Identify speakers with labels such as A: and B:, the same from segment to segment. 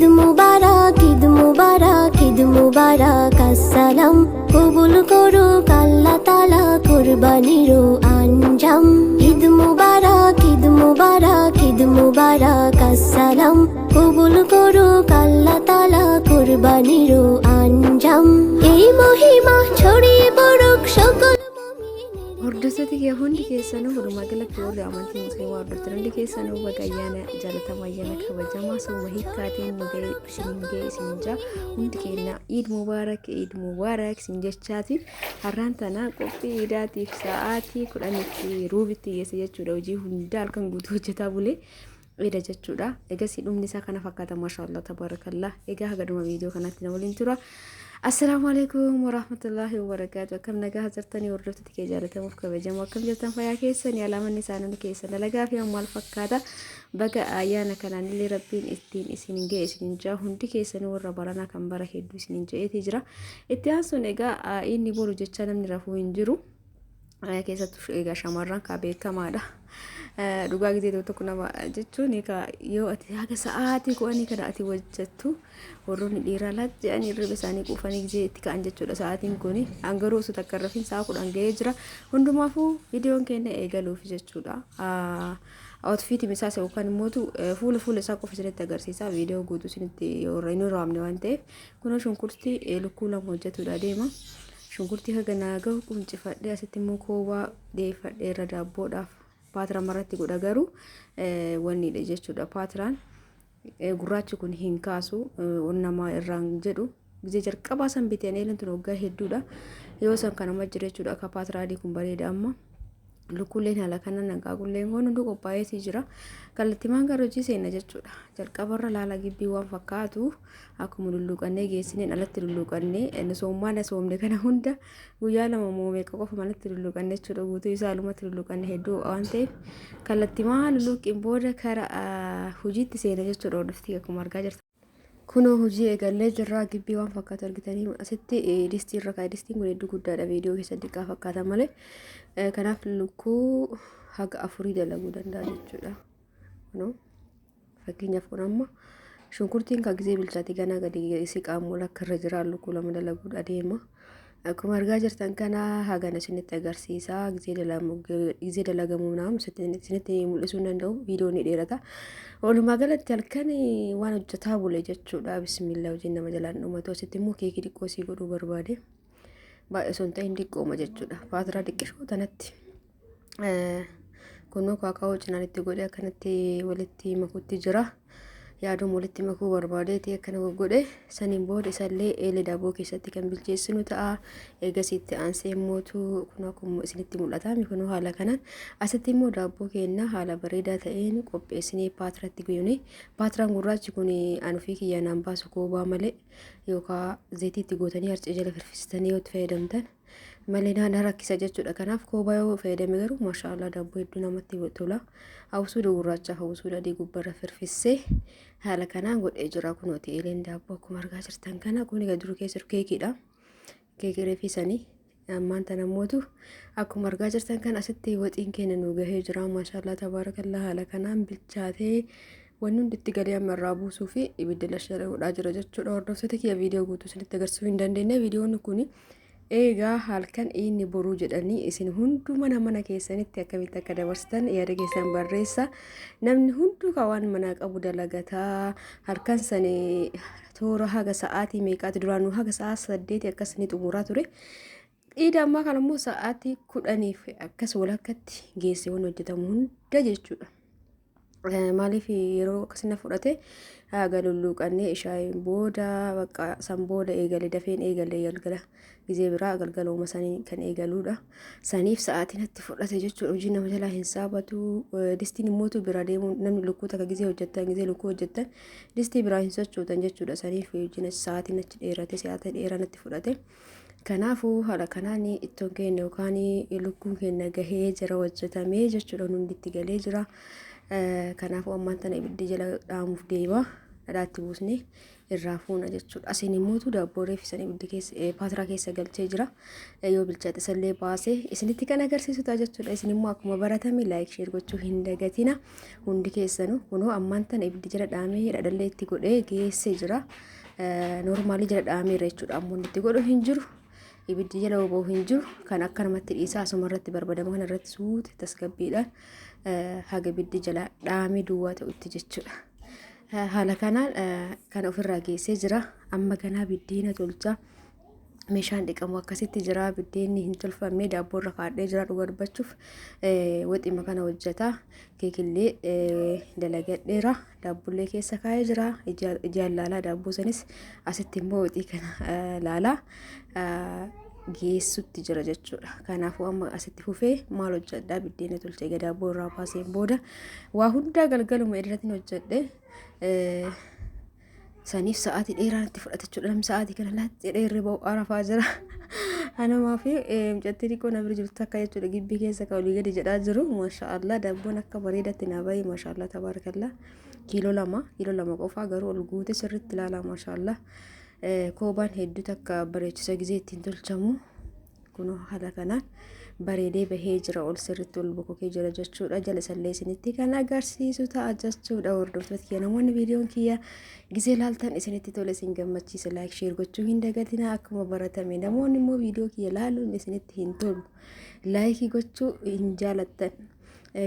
A: Eid মুবারক, ঈদ মুবারক, ঈদ মুবারক, আসসালাম। কবুল করুক আল্লাহ তাআলা কুরবানির আঞ্জাম। ঈদ মুবারক, ঈদ মুবারক, ঈদ মুবারক, আসসালাম। কবুল করুক আল্লাহ তাআলা কুরবানির আঞ্জাম। এই মহিমা ছড়িয়ে পড়ুক সকল মুমিনের।
B: Hordoftoota kiyya hundi keessanuu, walumaa galatti warri amantii Musliimaa hordoftan hundi keessanuu, baga ayyaana jaalatamaa, ayyaana kabajamaa sooma hiikkaatiin nu ga'e, isiniin ga'e isiniin jaa. Hundi keenya Iid Mubaarak, Iid Mubaarak isin jechaati. Har'aan tana qophii iidaatiif sa'aatii 10tti ruubitti geesse jechuudha. Hojii hunda halkan guutuu hojjetaa bulee iida jechuudha. Egasii dhumni isaa kana fakkaata. Maashaallah, tabaarakallah. Egaa haga dhuma viidiyoo kanaatti na waliin tura. Assalaamu alaikum warahmatullahi wabarakaatu. Akkam nagaa jirtanii, hordoftoota kee jaalatamuuf kabajamoo? Akkam jirtan, fayyaa keessanii? Alaamanni isaanii keessa dalagaa fi maal fakkaata? Baga ayyaana kanaan illee Rabbiin ittiin isin ga'e isin jaa. Hundi keessanii warra baranaa kan bara hedduu isin ja'eeti jira. Itti aansuun egaa inni boru jecha namni rafuu hin jiru. Keessattuu egaa shamarran kaa beekamaadha. Dhugaa gizee tokko tokko nama jechuun egaa yoo ati haga sa'aatii 10 kana ati hojjettu, warroonni dhiiraa laat jedhanii hirriba isaanii quufanii gizee itti ka'an jechuudha sa'aatiin kuni. Hangaruu osoo takka hin rafin sa'a 10 ga'ee jira. Hundumaafuu viidiyoon keenya eegaluuf jechuudha. Outfit isaas yookaan immoo fuula fuula isaa qofa isinitti agarsiisa. Viidiyoo guutuu isinitti yoo hin raamne waan ta'eef, kunoo shunkurtii lukkuu lama hojjetuudha deema. Shunkurtii haga naa gahu quncifadhee, asitti immoo koobaa dhiyeeffadhee irra daabboodhaaf paatira maratti godha, garuu wannidha jechuudha. Paatiraan gurraachi kun hin kaasu namaa irraan jedhu. Gizee jalqabaa san biteen eelan tun waggaa hedduudha. Yoo san kanama jira jechuudha. Akka paatiraa adii kun bareeda. Amma lukkuuleen haala kanaan, hanqaaqulleen kun hunduu qophaa'eetii jira. Kallattimaan gara hojii seenna jechuudha. Jalqabarra laala gibbii waan fakkaatu akkuma lulluuqannee geessineen alatti lulluuqannee, soommaan soomne kana hunda guyyaa 2 moo meeqa qofa manatti lulluuqanne jechuudha. Guutuu isaa alumatti lulluuqanne, hedduu waan ta'eef kallattimaan lulluuqiin booda kara hojiitti seena jechuudha. Hordoftii, akkuma argaa jirtan. Kunoo hojii eegallee jirra. Gibbii waan fakkaatu argitanii asitti distii irra kaa'e. Distiin kun hedduu guddaadha, viidiyoo keessatti xiqqaa fakkaata malee. Kanaaf lukkuu haga afurii dalaguu danda'a jechuudha. Kunoo fakkeenyaaf kun amma shunkurtiin kan gizee bilchaate ganaa gadi siqaamu lakka irra jira, lukkuu lama dalaguudha deema. Akkuma argaa jirtan kana hagana isinitti agarsiisa. Gizee dalagamu naam isinitti mul'isuu hin danda'u. Viidiyoon ni dheerata. Walumaa galatti halkan waan hojjetaa bule jechuudha. Bismillah, hojiin nama jalaan dhumatu. Asitti immoo keekii xiqqoo sii godhuu barbaade. Baay'ee osoo hin ta'in xiqqooma jechuudha. Paatiraa xiqqishoo tanatti. Kunoo kaakaa'oo cinaan itti godhee akkanatti walitti makuutti jira. Yaaduun walitti makuu barbaadeeti akkana godhe. Saniin booda isallee eelee daabboo keessatti kan bilcheessinu ta'a. Eegasitti aansee immootu kun akkuma isinitti mul'ata. Kunoo haala kanaan asitti immoo daabboo keenya haala bareedaa ta'een qopheessinee paatiratti goone. Paatiraan gurraachi kun an ofii kiyyaa naan baasu koobaa malee, yookaan zayitiitti gootanii harcee jala firfisitanii yoo itti fayyadamtan malee na rakkisa jechuudha. Kanaaf koobaa yoo fayyadame garuu, maashaallah, daabboo hedduu namatti tola. Hawwisuudha gurraacha, hawwisuudha adii gubbarra firfissee haala kanaan godhee jira. Kunooti eeleen daabboo akkuma argaa jirtan kana, kun egaa duru keessa jiru keekiidha. Keekii reefisanii ammaan tana mootu akkuma argaa jirtan kan asitti waxiin keenya nu gahee jira. Maashaallah, tabaarakallaa, haala kanaan bilchaatee wanni hundi itti galee amma irraa buusuu fi ibidda lasharee godhaa jira jechuudha. Hordoftoota kiyya, viidiyoo guutuu isinitti agarsiisuu hin dandeenye. Viidiyoon kun eegaa halkan inni boruu jedhanii, isin hunduu mana mana keessanitti akkamitti akka dabarsitan yaada keessan barreessa. Namni hunduu kan waan manaa qabu dalagataa halkan sanii toora haga sa'aatii meeqaati? Duraanuu haga sa'a 8 akkas ni xumuraa ture. Iida ammaa kana immoo sa'aatii 10f akkas walakkatti geesse waan hojjetamu hunda jechuudha. Maaliif yeroo akkasina fudhate? Haga lulluuqannee ishaayin booda, bakka san booda eegale, dafeen eegale. Galgala gizee biraa galgalooma sanii kan eegaluudha. Saniif sa'aatiin natti fudhate jechuudha. Hojiin nama jalaa hin saabatu. Distiin immootu bira deemuun namni lukkuu takka gizee hojjettan, gizee lukkuu hojjettan distii biraa hin sochootan jechuudha. Saniif hojiin sa'aatiin achi dheerate, sa'aatii dheeraa natti fudhate. Kanaafuu haala kanaan ittoon keenya yookaan lukkuun keenya gahee jira, hojjetamee jechuudha. Hundi itti galee jira. Kanaafuu ammaan tana ibiddi jala dhaamuuf deema. Dhadhaatti buusnee irraa fuuna jechuudha. Asiin immoo daabboo reef isan ibidda keessa paatiraa keessa galchee jira. Yoo bilchaate isallee baasee isinitti kan agarsiisu ta'a jechuudha. Isin immoo akkuma baratame like, share gochuu hin dagatina. Hundi keessanuu kunoo ammaan tana ibiddi jala dhaamee dhadhallee itti godhee geessee jira. Normally jala dhaameera jechuudha. Ammoo itti godhu hin jiru. Ibiddi jala boba'u hin jiru. Kan akka namatti dhiisaa asuma irratti barbadama kana irratti suute tasgabbiidhaan haga ibiddi jala dhaamee duwwaa ta'utti jechuudha. Haala kanaan kan ofirraa geessee jira. Amma ganaa biddeena tolcha. Meeshaan dhiqamu akkasitti jira. Biddeenni hin tolfamne, daabboo irra kaadhee jira dhuga dubbachuuf. Waxima kana hojjeta. Keekillee dalagadheera. Daabbollee keessa kaa'ee jira. Ijaan laalaa daabboo sanis, asitti immoo waxii kana laalaa geessutti jira jechuudha. Kanaafuu amma asitti fufee maal hojjedhaa? Biddeena tolchee egaa daabboo irraa baaseen booda waa hundaa galgaluma irratti hojjedhe. Saniif sa'aatii dheeraa itti fudhata jechuudha. Namni sa'aatii kana laatti jedhee hirriba rafaa jira. Anumaa fi mucattii xiqqoo na bira jirtu akka jechuudha gibbii keessa kan olii gadi jedhaa jiru. Maashaallah, daabboon akka bareedatti naa bahe, maashaallah tabaarakallah. Kiiloo 2, kiiloo 2 qofaa garuu ol guute, sirriitti ilaalaa, maashaallah. Koobaan hedduu takka bareechisa gizee ittiin tolchamu. Kunoo haala kanaan bareedee bahee jira, ol sirriitti ol bokokee jira jechuudha. Jala isallee isinitti kan agarsiisu ta'a jechuudha. Hordoftoota kiyya, namoonni viidiyoon kiyya gizee laaltan isinitti tole, isin gammachiisa, like, share gochuu hin dagatina. Akkuma baratame namoonni immoo viidiyoo kiyya laaluun isinitti hin tolu, like gochuu hin jaalattan,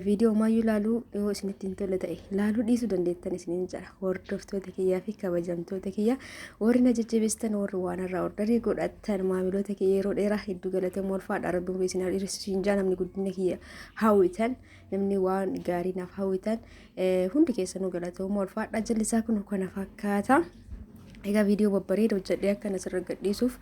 B: viidiyoo maayyuu laaluu yoo isinitti hin tolle ta'e laaluu dhiisuu dandeettan isiniin jedha. Hordoftoota kiyyaa fi kabajamtoota kiyya, warri na jajjabeessitan, warri waan irraa orderii godhattan, maamiloota kiyya yeroo dheeraa, hedduu galatamoo, ulfaadha. Rabbi umurii isin haa dheeressu siin jaa. Namni guddina kiyya hawwitan, namni waan gaarii naaf hawwitan hundi keessanuu galatamoo, ulfaadha. Jallisaa kun kana fakkaata. Egaa viidiyoo babbareeda hojjedhee akkana asirra gadhiisuuf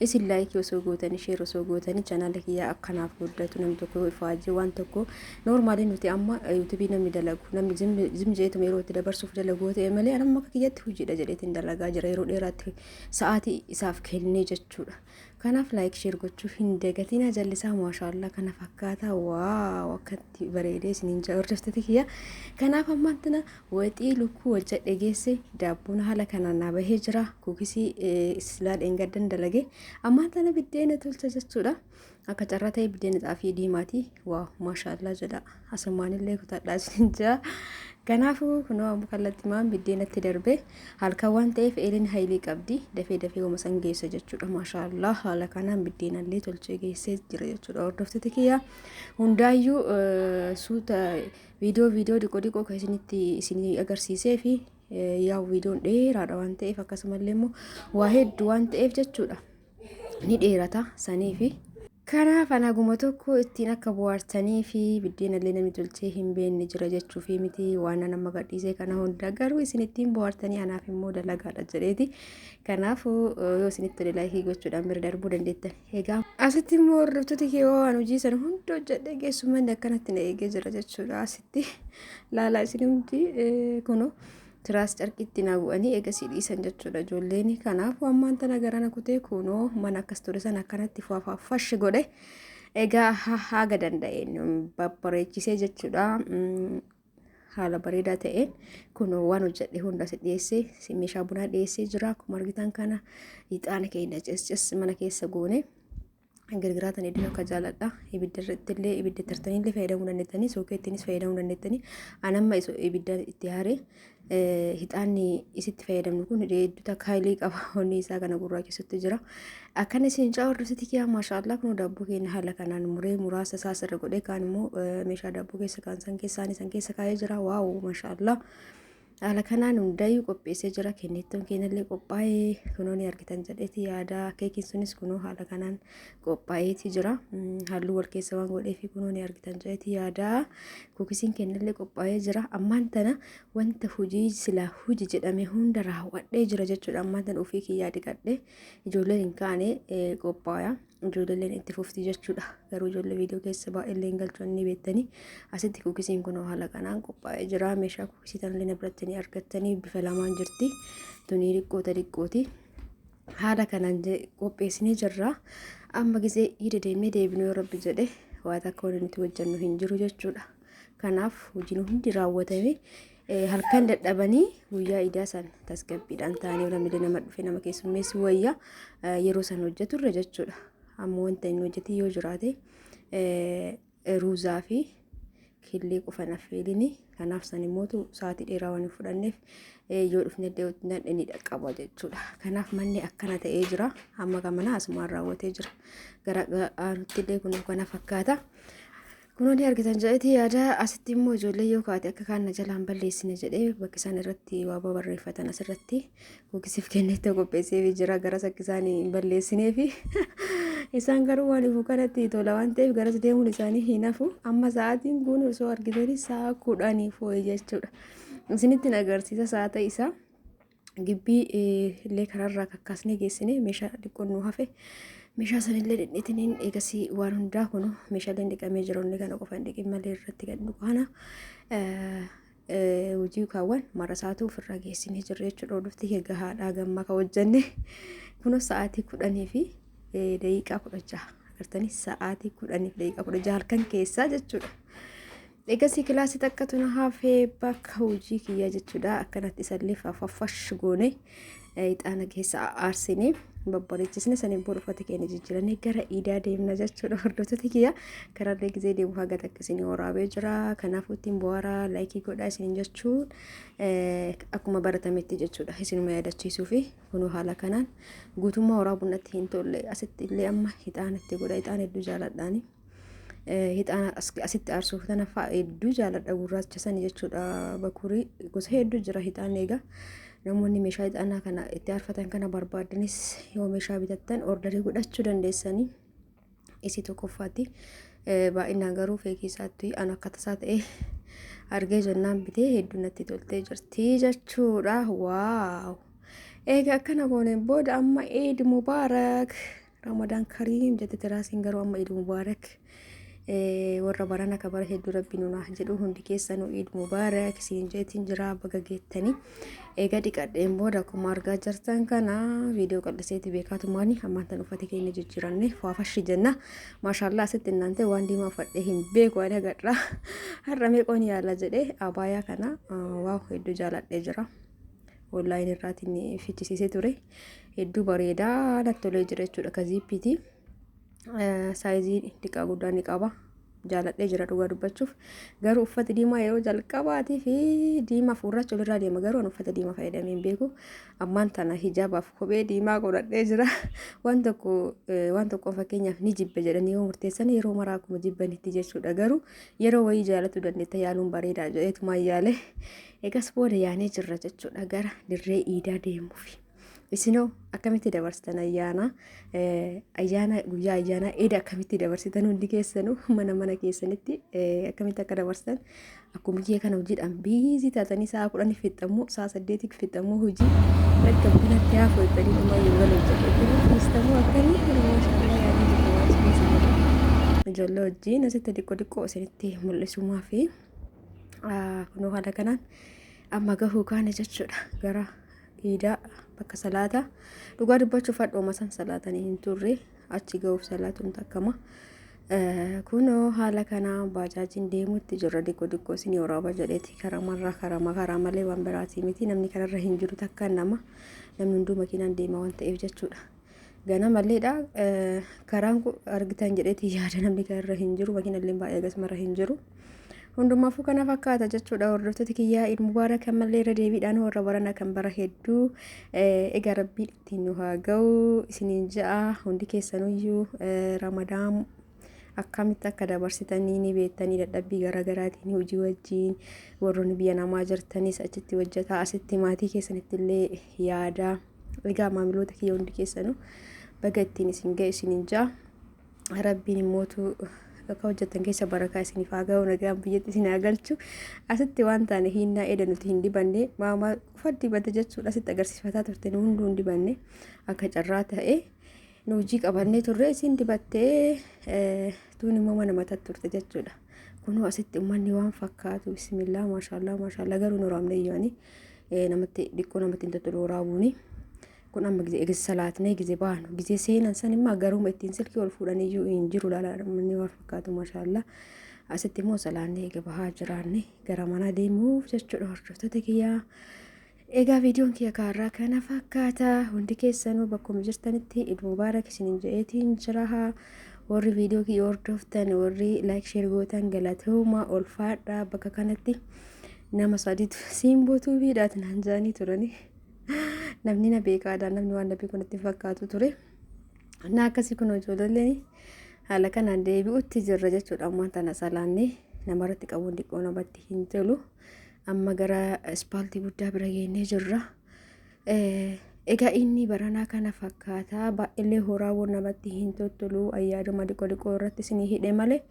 B: isin like osoo gootanii, share osoo gootanii, chaanaala kiyyaa akkanaaf guddatu. Namni tokko ifaajee waan tokko normally nuti amma YouTubeii namni dalagu, namni zim jeetuma yeroo itti dabarsuuf dalagu ta'e malee, anamma akka kiyyatti hojiidha jedheetiin dalagaa jira yeroo dheeraatti sa'aatii isaaf kennee jechuudha. Kanaaf like, share gochuu hin dagatina. Jallisaa maashaallaa kana fakkaata, wow, akkatti bareedee isiniin jaa hordoftoota kiyya. Kanaaf ammaan tana waxii lukkuu hojjedhe geesse, daabboon haala kanaan naa bahee jira. Cookiesii silaa dheengaddan dalage, ammaan tana biddeena tolcha jechuudha. Akka carraa ta'e biddeena xaafii diimaati. Wow, maashaallaa jedha. Asumaanillee kutadhaa isiniin jaa. Kanaafuu kunoo amma kallattimaan biddeenatti darbe. Halkan waan ta'eef eeleen haylii qabdi. Dafee dafee wama san geessa jechuudha. Maashaallaa, haala kanaan biddeenallee tolchee geessee jira jechuudha. Hordoftoota kiyya, hundaayyuu suuta viidiyoo diqoo diqoo kan isinitti isinii agarsiisee fi yaa'u viidiyoon dheeraadha waan ta'eef, akkasumallee immoo waa hedduu waan ta'eef jechuudha. Ni dheerata sanii fi kanaaf anaguma tokko ittiin akka bohaartanii fi biddeenallee namni tolchee hin beekne jira jechuu fi miti waan nama gadhiisee kana hunda, garuu isin ittiin bohaartanii anaaf immoo dalagaadha jedheeti. Kanaafuu yoo isinitti tole like gochuudhaan bira darbuu dandeettan. Egaa asitti immoo hordoftoota kee, waan hojii sana hunda hojjedhee geessumanni akkanatti na eegee jira jechuudha. Asitti laalaa isin hundi, kunoo tiraas carqiitti naa bu'anii eegasii dhiisan jechuudha ijoolleen. Kanaaf ammaan tana garana kutee kunoo mana akkas ture sana akkanatti faafafashi godhe. Egaa haga danda'een babbareechisee jechuudha. Haala bareedaa ta'een kunoo waan hojjedhe hunda si dhiyeessee, meeshaa bunaa dhiyeessee jira. Akkuma argitan kana ixaana keenya cis mana keessa goone. Girgiraatan hedduu akka jaaladha. Ibidda irratti illee, ibidda tartanii illee fayyadamuu dandeettanii, sookeettiinis fayyadamuu dandeettanii. Anamma ibidda itti haaree ixaanni isitti fayyadamnu kun hedduu takka hailii qaba. Onni isaa kana gurraachisutti jira. Akkana isin caa hordofsitti kiyyaa, maashaallah, kun daabboo keenya haala kanaan muree muraasa isaa sirra godhee, kaan immoo meeshaa daabboo keessa kaan san keessaan san keessa kaa'ee jira. Wow, maashaallah. Haala kanaan hundayyuu qopheessee jira. Kennettoon keenyallee qophaa'ee kunoo ni argitan jedheeti yaada. Keekiin sunis kunoo haala kanaan qophaa'eeti jira. Halluu wal keessa waan godheefi kunoo ni argitan jedheeti yaada. Cookiesiin keenyallee qophaa'ee jira. Ammaan tana wanta hojii silaa hojii jedhame hunda raawwadhee jira jechuudha. Ammaan tana ofii kiyyaa dhiqadhee, ijoolleen hin kaane, qophaa'aa. Ijoolleen itti fufti jechuudha. Garuu ijoollee viidiyoo keessa baay'ee hin galchu ni beektanii. Asitti cookiesiin kun haala kanaan qophaa'ee jira. Meeshaa cookiesii tanallee na biratti ni argattanii, bifa lamaan jirti. Tuni xiqqoota xiqqooti. Haala kanaan qopheessinee jirra. Amma gisee hidha deemnee deebinuu yoo rabbi jedhe waa takka wanti nuti hojjennu hin jiru jechuudha. Kanaaf hojiin hundi raawwatame. Halkan dadhabanii guyyaa idaa san tasgabbiidhaan taa'anii namni nama dhufe nama keessummeessu wayya yeroo san hojjeturra jechuudha. Amma wanta inni hojjete yoo jiraate ruuzaa fi killee qofa naffeelini. Kanaaf san immootu sa'aatii dheeraa waan hin fudhanneef yoo dhufne illee ni dhaqqaba jechuudha. Kanaaf manni akkana ta'ee jira. Amma gamana asumaan raawwatee jira. Gara aanutti illee kun kana fakkaata. Kunoo ni argitan jedheeti yaada. Asitti immoo ijoollee yoo kaate akka kaan na jalaan balleessine jedhee bakki isaan irratti waa barreeffatan asirratti googisiif kennetti qopheessee jira. Garas akka isaan hin balleessineefi isaan garuu waan ifu kanatti tola waan ta'eef garas deemuun isaanii hin hafu. Amma sa'aatiin kun osoo argitanii sa'a 10 foo'e jechuudha. Isinitti agarsiisa sa'aata isaa. Gibbii illee karaarraa kakkaasnee geessine, meeshaa xiqqoon nu hafe. Meeshaa sanillee dhidhiitiniin eegasii waan hundaa kun meeshaaleen dhiqamee jiru, inni kana qofa hin dhiqin malee irratti gad dhukaana. Hojii kaawwan marasaatu ofirraa geessinee jirra jechuudha. Hordofti gahaadhaa gammaa kan hojjenne. Kunoo sa'aatii 10:16 agartanii, sa'aatii 10:16 halkan keessaa jechuudha. Egasii kilaasii takkatu na hafee bakka hojii kiyyaa jechuudha. Akkanatti isallee faffash goone, ixaana keessa aarsine, babbareechisne, saniin booda uffata keenya jijjiirannee gara iidaa deemna jechuudha. Hordoftoota kiyya, karaallee gizee deemu haga takka isinii waraabee jira. Kanaafuu ittiin bohaaraa, like godhaa isiniin jechuun akkuma baratametti jechuudha. Isinuma yaadachiisuu fi kunoo haala kanaan guutummaa waraabuun natti hin tolle. Asitti illee amma ixaana itti godha. Ixaana hedduu jaaladhaani. Ixaana asitti aarsuuf tana fa'a hedduu jaaladha, gurraacha sani jechuudha. Bakurii gosa hedduu jira ixaanni. Egaa namoonni meeshaa ixaanaa kana itti aarfatan kana barbaadanis yoo meeshaa bitattan order godhachuu dandeessanii. Isii tokkoffaatti baay'inaan garuu feekii isaatti anu akka tasaa ta'e argee jennaan bitee hedduu natti toltee jirti jechuudha. Wow! Egaa akkana gooneen booda amma Eid Mubaarak, Ramadaan Kariim jette tiraasiin. Garuu amma Eid Mubaarak, warra barana ka bara hedduu rabbi nunaa jedhu, hundi keessanuu Eid Mubaarak siin jeetiin jira, baga geettanii. Egaa dhiqadheen booda akkuma argaa jirtan kana viidiyoo qal'iseeti beekaatumaani ammaan tan uffata keenya jijjiiranne faafashi jenna. Maashaallaa, asitti innaan ta'e waan diimaa uffadhee hin beeku ani agarra. Har'a meeqoon yaala jedhee abaayaa kana, wow, hedduu jaaladhee jira. Online irraatiin fichisiisee ture. Hedduu bareedaa natti tolee jira jechuudha. Ka ziippiiti. Size xiqqaa guddaa ni qaba. Jaaladhee jira dhugaa dubbachuuf. Garuu uffata diimaa yeroo jalqabaatii fi diimaa fi gurraacha walirraa deema. Garuu ani uffata diimaa fayyadamee hin beeku. Ammaan tana hijaabaaf kophee diimaa godhadhee jira. Waan tokko waan tokkoon fakkeenyaaf ni jibbe jedhanii yoo murteessan yeroo maraa akkuma jibbanitti jechuudha. Garuu yeroo wayii jaalatu dandeetta, yaaluun bareedaa jedheetumaan yaale. Egas booda yaanee jirra jechuudha gara dirree iidaa deemuufi. Isinoo akkamitti dabarsitan ayyaana? Ayyaana guyyaa ayyaanaa eeda akkamitti dabarsitan? Hundi keessanuu mana mana keessanitti akkamitti akka dabarsitan, akkuma kiyya kana hojiidhaan busy taatanii sa'a 10 fixxamuu, sa'a 8 fixxamuu, hojii bakka bunatti hafu jettanii dhuma yoo galu hojjetu dhiistamuu akkamii? Maashaallah, yaadni jiru waan keessa jiru. Ijoollee wajjin asitti xiqqoo xiqqoo isinitti mul'isumaa fi kunoo haala kanaan amma gahuu kaane jechuudha gara iidaa bakka salaataa. Dhugaa dubbachuuf hadhooma san salaatanii hin turre, achi gahuuf salaatuun takkama. Kunoo haala kanaa baajaajiin deemuutti jirra. Xiqqoo xiqqoo isinii waraaba jedheeti karamarraa karama karaa malee waan biraatii miti, namni kanarra hin jiru takka nama, namni hunduu makiinaan deema waan ta'eef jechuudha. Ganamalleedha karaan kun argitan jedheeti yaada, namni kanarra hin jiru, makiinallee baay'ee akkasumarra hin jiru. Hundumaafuu kana fakkaata jechuudha. Hordoftoota kiyyaa, Eid Mubaarak ammallee irra deebiidhaan, warra barana kan bara hedduu egaa rabbiin ittiin nu haa ga'u isiniin ja'a. Hundi keessanuyyuu Ramadaan akkamitti akka dabarsitanii ni beektanii, dadhabbii garaagaraatiin hojii wajjiin warroonni biyya namaa jirtanis achitti hojjetaa, asitti maatii keessanitti illee yaadaa. Egaa maamiloota kiyya, hundi keessanuu baga ittiin isin ga'e isiniin ja'a. Rabbiin immootu akka hojjettan keessa barakaa isiniif haa ga'u, nagaan biyyatti isin haa galchu. Asitti waan taane hinnaa eda nuti hin dibanne, maamaa qofa dibate jechuudha. Asitti agarsiifataa turte, nu hunduu hin dibanne. Akka carraa ta'e nu hojii qabannee turre, isin dibattee, tuun immoo mana mataatti turte jechuudha. Kunoo asitti uummanni waan fakkaatu, bismillaa, maashaallah, maashaallah. Garuu nu raamne iyyuu namatti dhiqqoo namatti hin tottolu waraabuuni. Kun amma gizee eegasi salaatnee gizee baanu gizee seenan san immoo garuma ittiin silkii ol fuudhaniyyuu hin jiru. Laala, namni waan fakkaatu, maashaallah. Asitti immoo salaannee eega bahaa jiraanne gara mana deemuuf jechuudha hordoftoota kiyyaa. Egaa viidiyoon kiyya kaarraa kana fakkaata. Hundi keessanuu bakkuma jirtanitti Iid Mubaarak isinin je'eetiin jira. Warri viidiyoo kiyya hordoftan, warri like share gootan galatooma, ulfaadha. Bakka kanatti nama sadiitu Simboo Tuubiidhaati naan jedhanii turani. Namni na beekaadha, namni waan na beeku natti hin fakkaatu ture. Na akkasii kun ijoolleen haala kanaan deebi'utti jirra jechuudha. Ammaan tana salaannee namarratti qabuun xiqqoo namatti hin tolu. Amma gara ispaaltii guddaa bira geennee jirra. Egaa inni baranaa kana fakkaata. Baay'eellee horaawwan namatti hin tottolu. Ayyaaduma dhiqoo dhiqoo irratti isinii hidhe malee.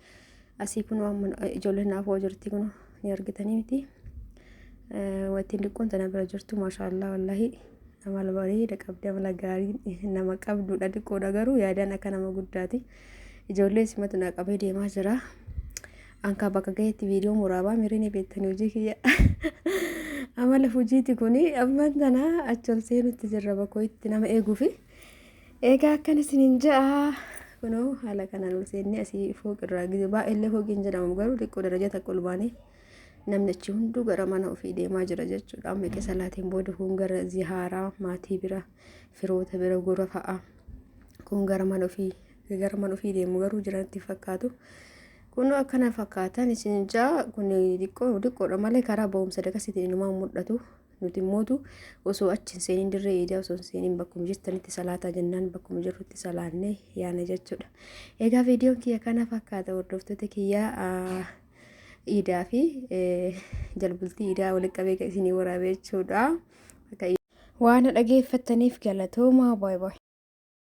B: Asii kun amma ijoolleen naafoo jirti kun ni argitanii miti. Wanti xiqqoon tana bira jirtu maashaallah, wallahi amala bareeda qabdi, amala gaarii nama qabdudha. Xiqqoodha garuu yaadaan akka nama guddaati. Ijoollee simatu na qabee deemaa jira. Ankaa bakka gaheetti viidiyoo muraabaa mirii ni beektanii hojii kiyya. Amala hojiiti kuni. Ammaan tana achi ol seenutti jirra bakka itti nama eeguufi. Egaa akkan isiniin ja'a. Kunoo haala kanaan ol seennee asii fooqirraa gizee baay'eellee fooqiin jedhamu garuu xiqqoo daraja takka ol baanee namni achi hunduu gara mana ofii deemaa jira jechuudha. Amma eega salaatiin booda kun gara zihaaraa maatii bira, firoota bira gora fa'a. Kun gara mana ofii deemu garuu jiranitti fakkaatu. Kun akkana fakkaatan isin ja'a. Kun xiqqoo xiqqoodha malee karaa ba'umsa dakasitiin inumaa mul'atu. Nuti immootu osoo achi hin seeniin, dirree iidaa osoo hin seeniin, bakkuma jirtanitti salaataa jennaan bakkuma jirrutti salaannee yaana jechuudha. Egaa viidiyoon kiyya kana fakkaata, hordoftoota kiyya. Iidaa fi jalbultii iidaa walitti qabee isinii waraabee jechuudha. Waan dhageeffattaniif galatooma. Baay'ee baay'ee.